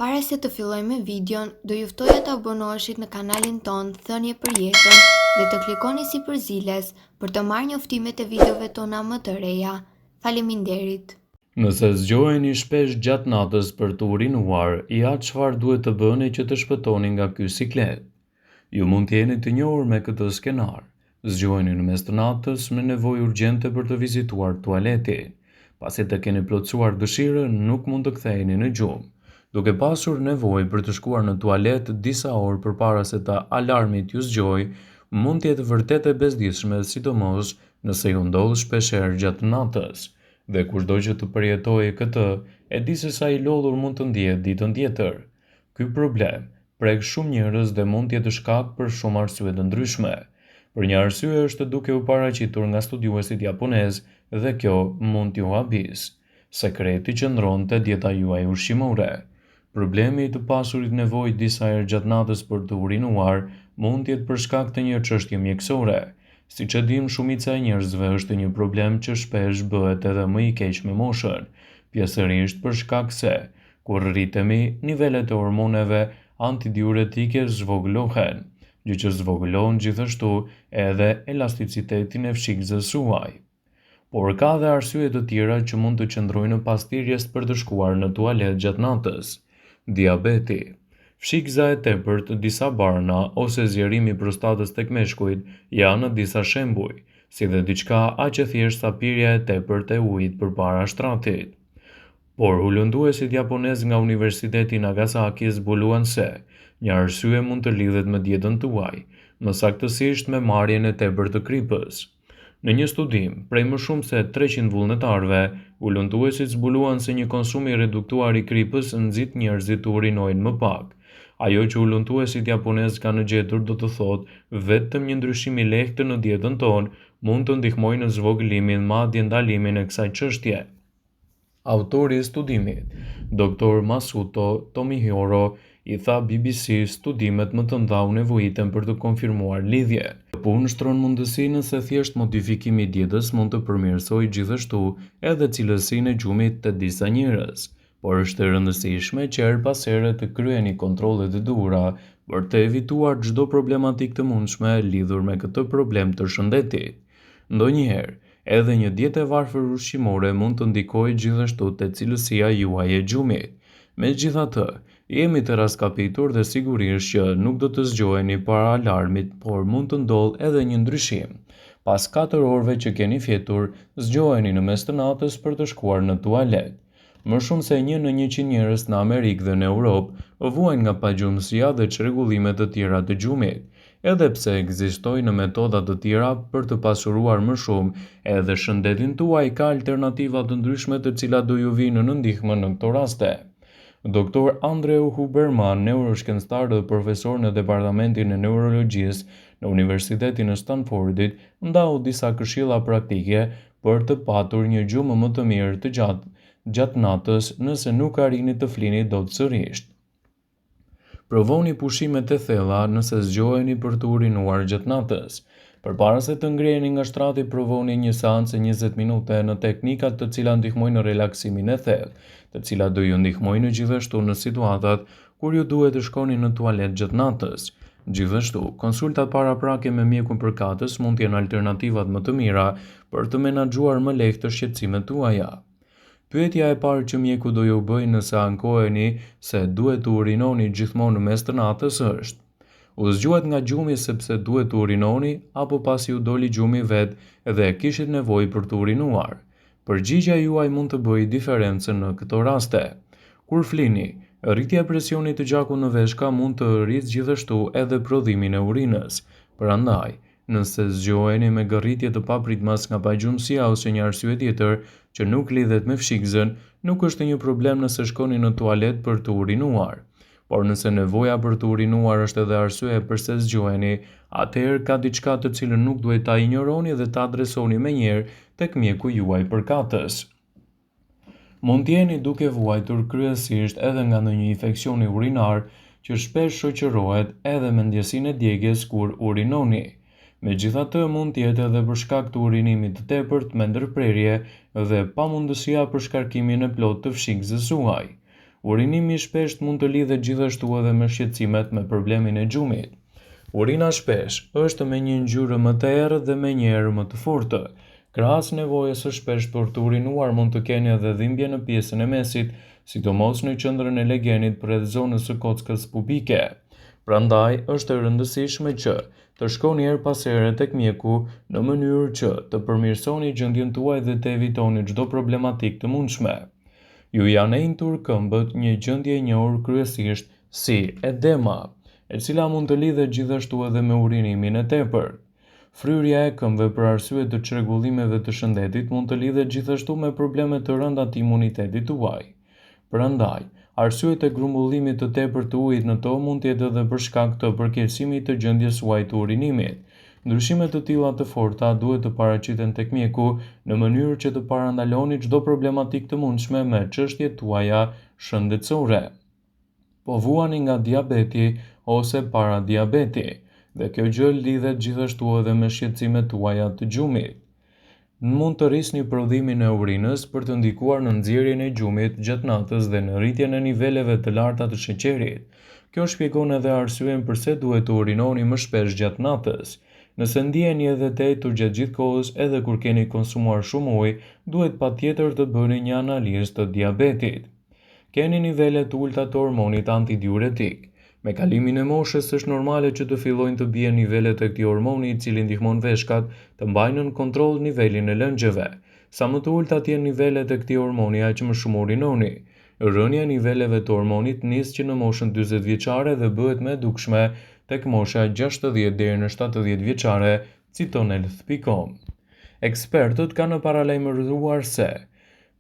Para se të fillojmë me videon, do ju ftoja të abonoheshit në kanalin tonë Thënie për Jetën dhe të klikoni sipër ziles për të marrë njoftimet e videove tona më të reja. Faleminderit! Nëse zgjoheni shpesh gjatë natës për të urinuar, ja çfarë duhet të bëni që të shpëtoni nga ky siklet. Ju mund të jeni të njohur me këtë skenar. Zgjoheni në mes të natës me nevojë urgjente për të vizituar tualetin. Pasi të keni plotësuar dëshirën, nuk mund të ktheheni në gjumë. Duke pasur nevojë për të shkuar në tualet disa orë përpara se të alarmi t'ju zgjojë, mund të jetë vërtet e bezdisshme, sidomos nëse ju ndodh shpeshherë gjatë natës. Dhe kushdo që të përjetojë këtë, e di se sa i lodhur mund të ndihet ditën tjetër. Ky problem prek shumë njerëz dhe mund të jetë shkak për shumë arsye të ndryshme. Për një arsye është duke u paraqitur nga studiuesit japonezë dhe kjo mund t'ju habisë. Sekreti qëndron te dieta juaj ushqimore. Problemi i të pasurit nevojë disa herë gjatë natës për të urinuar mund të jetë për shkak të një çështje mjekësore. Siç e dimë, shumica e njerëzve është një problem që shpesh bëhet edhe më i keq me moshën, pjesërisht për shkak se Kur rritemi, nivelet e hormoneve antidiuretike zvogëlohen, gjë që zvogëlon gjithashtu edhe elasticitetin e fshikëzës suaj. Por ka dhe arsye të tjera që mund të qëndrojnë pas thirrjes për të shkuar në tualet gjatë natës. Diabeti, fshikëza e tepërt, disa barna ose zgjerimi i prostatës tek meshkujt janë disa shembuj, si dhe diçka aq e thjeshtë sa pirja e tepërt e ujit përpara shtratit. Por hulumtuesit japonezë nga Universiteti i Nagasaki zbuluan se, një arsye mund të lidhet me dietën tuaj, më saktësisht me marrjen e tepërt të kripës. Në një studim, prej më shumë se 300 vullnetarëve, hulumtuesit zbuluan se një konsum i reduktuar i kripës nxit njerëzit të urinojnë më pak. Ajo që hulumtuesit japonezë kanë gjetur do të thotë vetëm një ndryshim i lehtë në dietën tonë mund të ndihmojë në zvogëlimin madje ndalimin e kësaj çështje. Autori i studimit, Doktor Masuto Tomihiro, i tha bbc studimet më të mëdha u nevojiten për të konfirmuar lidhjen. Kjo punë shtron mundësinë se thjesht modifikimi i dietës mund të përmirësojë gjithashtu edhe cilësinë e gjumit te disa njerëz, por është e rëndësishme që herë pas here të kryeni kontrollet e duhura për të evituar çdo problematikë të mundshme lidhur me këtë problem të shëndetit. Ndonjëherë, Edhe një dietë e varfër ushqimore mund të ndikojë gjithashtu te cilësia juaj e gjumit. Megjithatë, jemi të rraskapitur dhe sigurisht që nuk do të zgjoheni para alarmit, por mund të ndodhë edhe një ndryshim. Pas katër orëve që keni fjetur, zgjoheni në mes të natës për të shkuar në tualet. Më shumë se një në 100 njerëz në Amerikë dhe në Europë vuajnë nga pagjumësia dhe çrregullime të tjera të gjumit. Edhe pse ekzistojnë metoda të tjera për të pasuruar më shumë edhe shëndetin tuaj, ka alternativa të ndryshme të cilat do ju vijnë në ndihmë në këto raste. Doktor Andrew Huberman, neuroshkencëtar dhe profesor në Departamentin e Neurologjisë në Universitetin e Stanfordit, ndau disa këshilla praktike për të patur një gjumë më të mirë të gjatë gjatë natës nëse nuk arrini të flini dot sërish. Provoni pushimet e thella nëse zgjoheni për të urinuar gjatë natës. Përpara se të ngriheni nga shtrati, provoni një seancë 20 minute në teknikat të cilat ndihmojnë në relaksimin e thellë, të cilat do ju ndihmojnë gjithashtu në situatat kur ju duhet të shkoni në tualet gjatë natës. Gjithashtu, konsultat paraprake me mjekun përkatës mund të jenë alternativat më të mira për të menaxhuar më lehtë shqetësimet tuaja. Pyetja e parë që mjeku do ju bëjë nëse ankoheni se duhet të urinoni gjithmonë në mes të natës është: U zgjuat nga gjumi sepse duhet të urinoni apo pasi ju doli gjumi vetë dhe kishit nevojë për të urinuar? Përgjigja juaj mund të bëjë diferencën në këto raste. Kur flini, rritja e presionit të gjakut në veshka mund të rrisë gjithashtu edhe prodhimin e urinës. Prandaj, nëse zgjoheni me gërritje të papritmas nga pagjumësia ose një arsye tjetër që nuk lidhet me fshikëzën, nuk është një problem nëse shkoni në tualet për të urinuar. Por nëse nevoja për të urinuar është edhe arsyeja përse zgjoheni, atëherë ka diçka të cilën nuk duhet ta injoroni dhe ta adresoni menjëherë tek mjeku juaj përkatës. Mund të jeni duke vuajtur kryesisht edhe nga ndonjë infeksion urinar që shpesh shoqërohet edhe me ndjesinë e djegies kur urinoni. Megjithatë, mund të jetë edhe për shkak të urinimit të tepërt me ndërprerje dhe pamundësia për shkarkimin e plotë të fshikëzës suaj. Urinimi i shpeshtë mund të lidhet gjithashtu edhe me shqetësimet me problemin e gjumit. Urina shpesh është me një ngjyrë më të errët dhe me një erë më të fortë. Krahas nevojës së shpeshtë për të urinuar mund të keni edhe dhimbje në pjesën e mesit, sidomos në qendrën e legenit përreth zonës së kockës pubike. Prandaj, është e rëndësishme që të shkoni herë pas here tek mjeku në mënyrë që të përmirësoni gjendjen tuaj dhe të evitoni çdo problematikë të mundshme. Ju janë enjtur këmbët, një gjendje e njohur kryesisht si edema, e cila mund të lidhet gjithashtu edhe me urinimin e tepërt. Fryrja e këmbëve për arsye të çrregullimeve të shëndetit mund të lidhet gjithashtu me probleme të rënda të imunitetit tuaj. Prandaj, arsyet e grumbullimit të tepërt të ujit në to mund të jetë edhe për shkak të përkeqësimit të gjendjes suaj të urinimit. Ndryshime të tilla të forta duhet të paraqiten tek mjeku në mënyrë që të parandaloni çdo problematikë të mundshme me çështjet tuaja shëndetësore. Po vuani nga diabeti ose paradiabeti dhe kjo gjë lidhet gjithashtu edhe me shqetësimet tuaja të gjumit. Mund të rrisni prodhimin e urinës për të ndikuar në nxjerrjen e gjumit gjatë natës dhe në rritjen e niveleve të larta të sheqerit. Kjo shpjegon edhe arsyen përse duhet të urinoni më shpesh gjatë natës. Nëse ndiheni edhe të etur gjatë gjithë kohës edhe kur keni konsumuar shumë ujë, duhet patjetër të bëni një analizë të diabetit. Keni nivele të ulëta të hormonit antidiuretik. Me kalimin e moshës është normale që të fillojnë të bien nivelet e këtij hormoni i cili ndihmon veshkat të mbajnë nën kontroll nivelin e lëngjeve. Sa më të ulëta të jenë nivelet e këtij hormoni aq më shumë urinoni. Rënia e niveleve të hormonit nis që në moshën 40 vjeçare dhe bëhet më e dukshme tek mosha 60 deri në 70 vjeçare, citon Health.com. Ekspertët kanë paralajmëruar se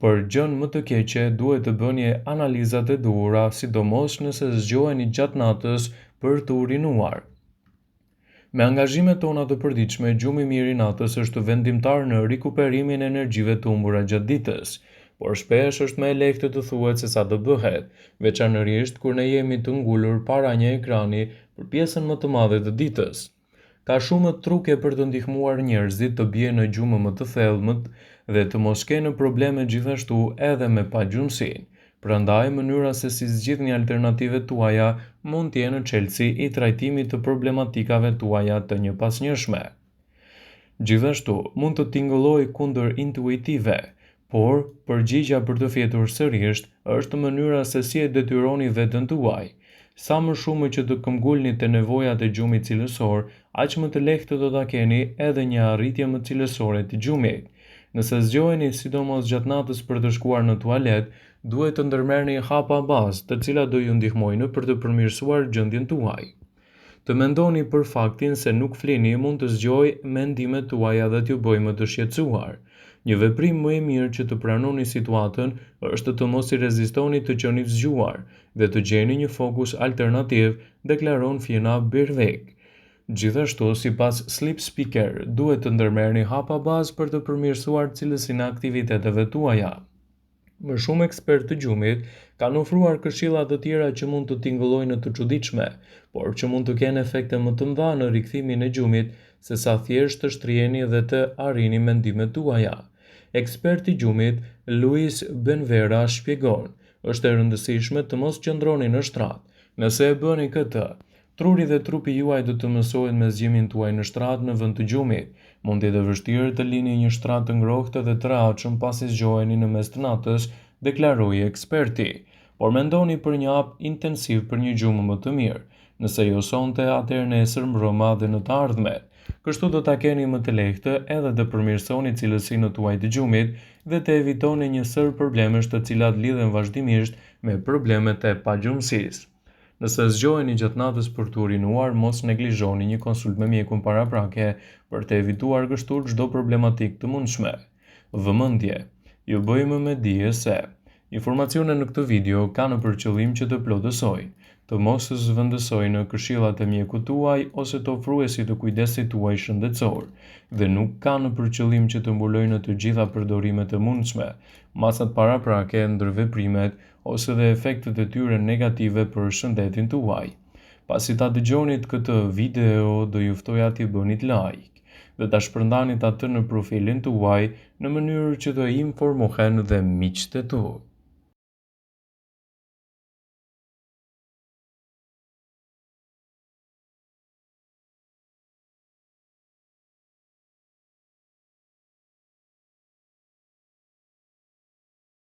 Për gjënë më të keqe duhet të bëni analizat e duhura, sidomos nëse zgjoheni gjatë natës për të urinuar. Me angazhimet tona të përditshme, gjumi i mirë i natës është vendimtar në rikuperimin e energjive të humbura gjatë ditës. Por shpesh është më e lehtë të thuhet sesa të bëhet, veçanërisht kur ne jemi të ngulur para një ekrani për pjesën më të madhe të ditës. Ka shumë truke për të ndihmuar njerëzit të bien në gjumë më të thellë më dhe të mos kenë probleme gjithashtu edhe me pagjumësinë. Prandaj, mënyra se si zgjidhni alternativet tuaja mund të jenë çelësi i trajtimit të problematikave tuaja të njëpasnjëshme. Gjithashtu, mund të tingëllojë kundërintuitive, Por, përgjigja për të fjetur sërisht është mënyra se si e detyroni veten tuaj. Sa më shumë që të këmbgulni te nevojat e gjumit cilësor, aq më të lehtë do ta keni edhe një arritje më cilësore të gjumit. Nëse zgjoheni sidomos gjatë natës për të shkuar në tualet, duhet të ndërmerrni hapa bazë, të cilat do ju ndihmojnë për të përmirësuar gjendjen tuaj. Të mendoni për faktin se nuk flini mund të zgjojë mendimet tuaja dhe t'ju bëjë më të shqetësuar. Një veprim më i mirë që të pranoni situatën është të mos i rezistoni të qenit zgjuar dhe të gjeni një fokus alternativ, deklaron Fiona Berwick. Gjithashtu, sipas Sleep Speaker, duhet të ndërmerrni hapa bazë për të përmirësuar cilësinë e aktiviteteve tuaja. Më shumë ekspertë të gjumit kanë ofruar këshilla të tjera që mund të tingëllojnë të çuditshme, por që mund të kenë efekte më të mëdha në rikthimin e gjumit sesa thjesht të shtriheni dhe të arrini mendimet tuaja. Eksperti i gjumit, Luis Benvera shpjegon, është e rëndësishme të mos qëndroni në shtrat. Nëse e bëni këtë, Truri dhe trupi juaj do të mësohet me zgjimin tuaj në shtrat në vend të gjumit. Mund të jetë e vështirë të lini një shtrat të ngrohtë dhe të rehatshëm pasi zgjoheni në mes të natës, deklaroi eksperti. Por mendoni për një hap intensiv për një gjumë më të mirë. Nëse jo sonte, atëherë nesër mbrëma dhe në të ardhmen. Kështu do ta keni më të lehtë edhe të përmirësoni cilësinë tuaj të gjumit dhe të evitoni një sërë problemesh të cilat lidhen vazhdimisht me problemet e pagjumësisë. Nëse zgjoheni gjatë natës për të urinuar, mos neglizhoni një konsultë me mjekun paraprake për të evituar kështu çdo problematikë të mundshme. Vëmendje! Ju bëjmë me dije se informacionet në këtë video kanë për qëllim që të plotësojnë, të mos zëvendësojnë këshillat e mjekut tuaj ose të ofruesit të kujdesit tuaj shëndetësor dhe nuk kanë për qëllim që të mbulojnë të gjitha përdorimet e mundshme, masat paraprake, ndërveprimet, ose dhe efektet e tyre negative për shëndetin tuaj. Pasi ta dëgjonit këtë video, do ju ftoja t'i bënit like dhe ta shpërndanit atë në profilin tuaj në mënyrë që të informohen dhe miqtë e tu.